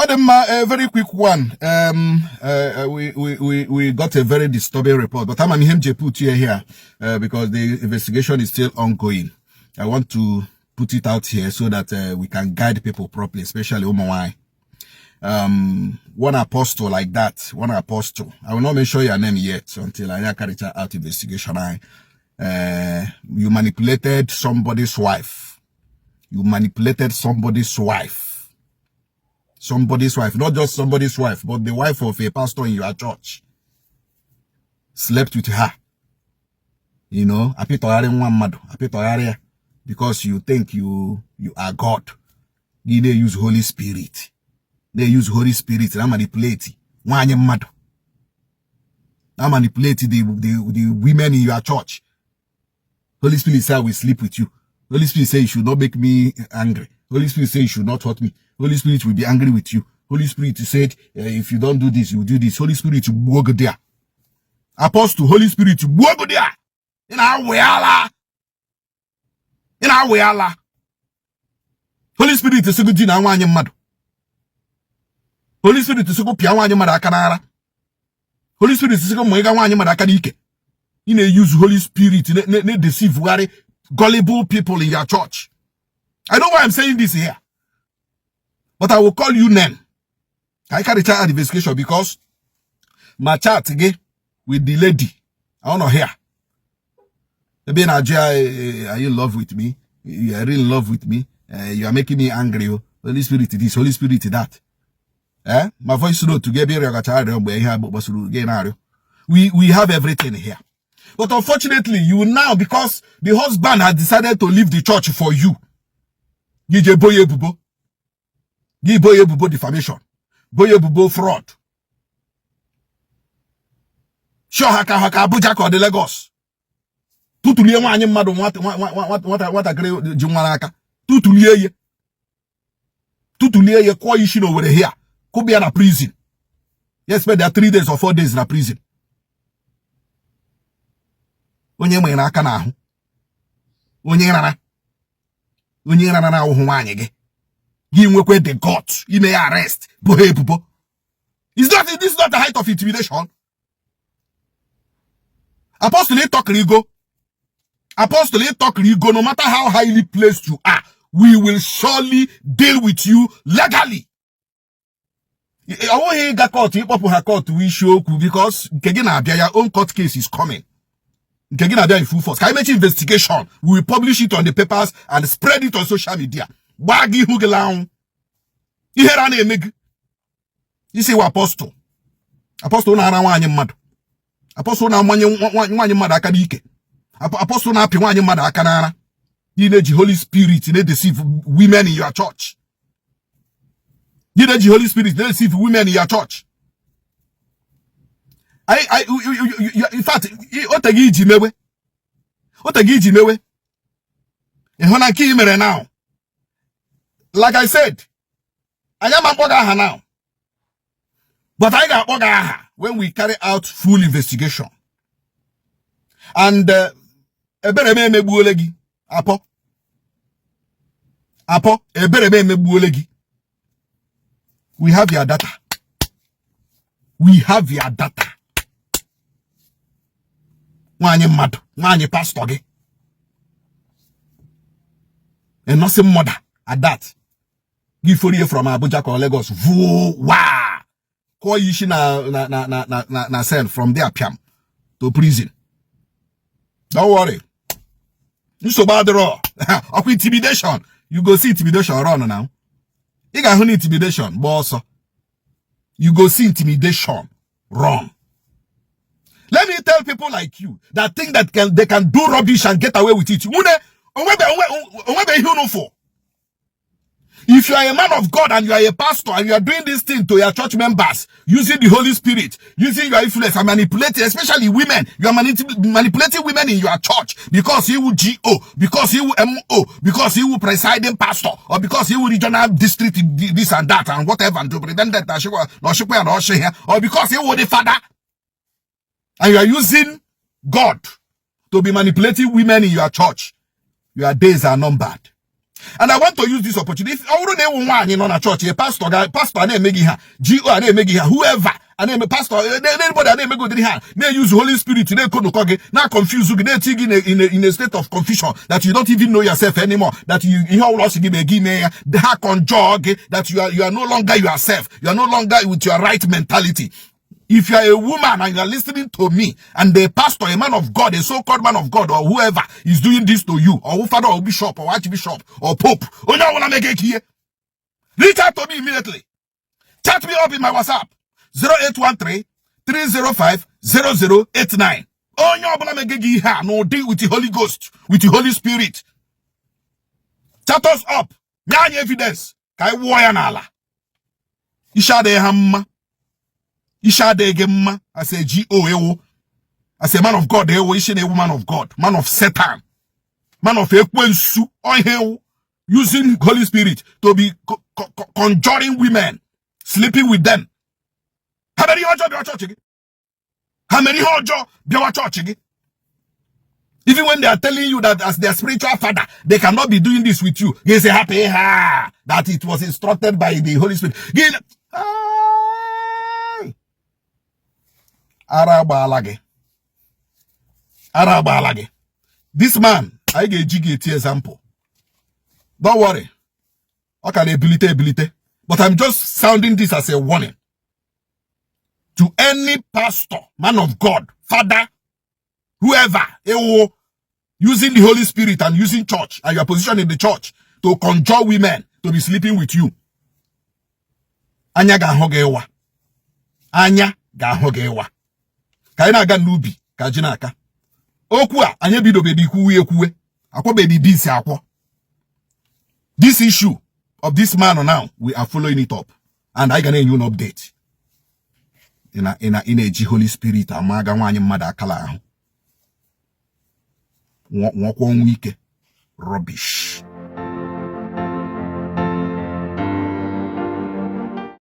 Ọ dị mma, a very quick one. We got a very disturbing report, but ama m ihe m ji put here because the investigation is still ongoing. I want to put it out here so that we can guide people properly, especially ụmụ nwanyị. One apostle like that, one apostle. I will not mention your name yet until I carry out investigation. You manipulated somebody's wife. You manipulated somebody's wife. Somebody's wife, not just somebody's wife, but the wife of a pastor in your church. Slept with her. Apịtọgharị nwa mmadụ, apịtọgharị ya because you think you are God. You na-use Holy Spirit. Na-use Holy Spirit na manipulate nwaanyị mmadụ. Na manipulate the women in your church. Holy Spirit say, "I will sleep with you." Holy Spirit say, "You should not make me angry." Holy Spirit say, "You should not hurt me." Holy Spirit will be angry with you. Holy Spirit said, "If you don't do this, you will do this." Holy Spirit gbuo gị there. Apostle, Holy Spirit gbuo gị there. Ị na-awụ ala. Ị na-awụ ala. Holy Spirit sị gị dina nwaanyị mmadụ. Holy Spirit sị gị pịa nwaanyị mmadụ aka n'ara. Holy Spirit sị gị mụ ịga nwaanyị mmadụ aka n'ike. Ị na-use Holy Spirit na-deceive gullible people in your church. I know why I'm saying this here. But I will call you name. I carry out investigation because my chat gị with the lady, I want to hear. Ebe na-ajụ ya, "Are you in love with me? You are really in love with me? You are making me angry. Oh. Holy Spirit this, Holy Spirit that." Eh? My voice note gị ebe ịrịọgacha arịọ mgbe ihe a gbasoro gị na-arịọ. We have everything here. But unfortunately, you now, because the husband has decided to leave the church for you, gị je bo ya ebubo. Gị bo ya ebubo defamation. Bo ya ebubo fraud. Sure, ha ka Abuja ka ọ dị Lagos. Tụtụlie nwaanyị mmadụ, nwata nwata nwatakịrị ji nwa n'aka. Tụtụlie ya. Tụtụlie ya, kụọ isi n'Owerri here. Kụbịa na prison. Ya spend there 3 days or 4 days na prison. Onye nwere aka n'ahụ. Onye rara. Onye rara na ahụhụ nwaanyị gị. Gị nwekwe the gut ime ya arrest bụ ha ebubo. Is not this is not the height of intimidation? Apostle, ịtọkịrị. Apostle, ịtọkịrị. No matter how highly placed you are, we will surely deal with you legally. Ọ bụghị ịga court, ịkpọpụ ha court isiokwu, because nke gị na-abịa, ya own court case is coming. Nke gị na-abịa in full force. Ka anyị mechi investigation, we will publish it on the papers and spread it on social media. Gbaa gị ihu gị lanwụ. Ihere a na-eme gị. Isi wa apostle. Apostle na-ara nwaanyị mmadụ. Apostle na-amanye nwaanyị mmadụ aka n'ike. Apostle na-apị nwaanyị mmadụ aka n'ara. Gị na-eji Holy Spirit na-deceive women in your church. Gị na-eji Holy Spirit na-deceive women in your church. I, you, you, you, in fact, o teghị iji mewe. O teghị iji mewe. Ị hụ na nke ị mere now. Like I said, anyị ama mkpọ gị aha now. But anyị ga-akpọ gị aha when we carry out full investigation. And ebere m emegbuole gị. Apọ. Apọ, ebere m emegbuole gị. We have your data. We have your data. Nwaanyị mmadụ, nwaanyị pastor gị. A nursing mother at that. Gị forie from Abuja ka Lagos. Vuo waa. Kụọ ya isi na cell, from there piam to prison. Don't worry. Nsogbu adịrọ. Ọkwa intimidation. You go see intimidation run now. Ị ga-ahụ na intimidation gba ọsọ. You go see intimidation run. Let me tell people like you that think that they can do rubbish and get away with it. Nwune, onwebe ihe unu fụ. If you are a man of God and you are a pastor and you are doing this thing to your church members, using the Holy Spirit, using your influence and manipulating, especially women, you are manipulating women in your church because you will GO, because you will MO, because you will presiding pastor, or because you will regional district, this and that, and whatever, and to pretend that or because you will the father, and you are using God to be manipulating women in your church, your days are numbered. And I want to use this opportunity. If ọ bụrụ na ewu nwaanyị nọ na chọọchị, pastor ga pastor a na-eme gị ha, GO a na-eme gị ha, whoever a na-eme, pastor, anybody a na-eme gị ụdịrị ha, na-use Holy Spirit na-ekonụkọ gị, na-confuse gị, na-eti gị in a state of confusion that you don't even know yourself anymore, that you ihe ọbụla ọ sị gị mee, gị mee ya, ha conjure gị that you are no longer yourself, you are no longer with your right mentality. If you are a woman and you are listening to me, and the pastor, a man of God, a so-called man of God, or whoever is doing this to you, or father or bishop or archbishop or pope, onye ọbụla mege ihe, reach out to me immediately. Chat me up in my WhatsApp 0813 305 0089. Onye ọbụla mege gị ihe a n'ụdị with the Holy Ghost, with the Holy Spirit, chat us up, nye anyị evidence ka anyị wụọ ya n'ala. Isi adịghị ha mma. Isi adịghị gị mma as a GO ewu, as a man of God ewu, isi na ewu man of God, man of Satan, man of ekwensu ọhịa ewu, using Holy Spirit to be conjuring women, sleeping with them. Ha mere ihe ọjọọ bịawa chọọchị gị. Ha mere ihe ọjọọ bịawa chọọchị gị. Even when they are telling you that as their spiritual father, they cannot be doing this with you, they say, happy ha, that it was instructed by the Holy Spirit. Ay! Ara agbaala gị. Ara agbaala gị. This man, anyị ga-eji gị eti example. Don't worry. Ọ ka na-ebilite ebilite. But I'm just sounding this as a warning to any pastor, man of God, father, whoever, ewo, using the Holy Spirit and using church and your position in the church to conjure women to be sleeping with you. Anya ga-ahụ gị ịwa. Anya ga-ahụ gị ịwa. Ka anyị na-aga n'ubi ka ji na-aka. Okwu a anyị ebidobeghị ikwuwe ekwuwe. Akwọbeghị beans akwọ. This issue of this man now, we are following it up. And I ga na-enye unu update. Ị na-eji Holy Spirit ama aga nwaanyị mmadụ akala ahụ. Nwụọkwa ọnwụ ike. Rubbish.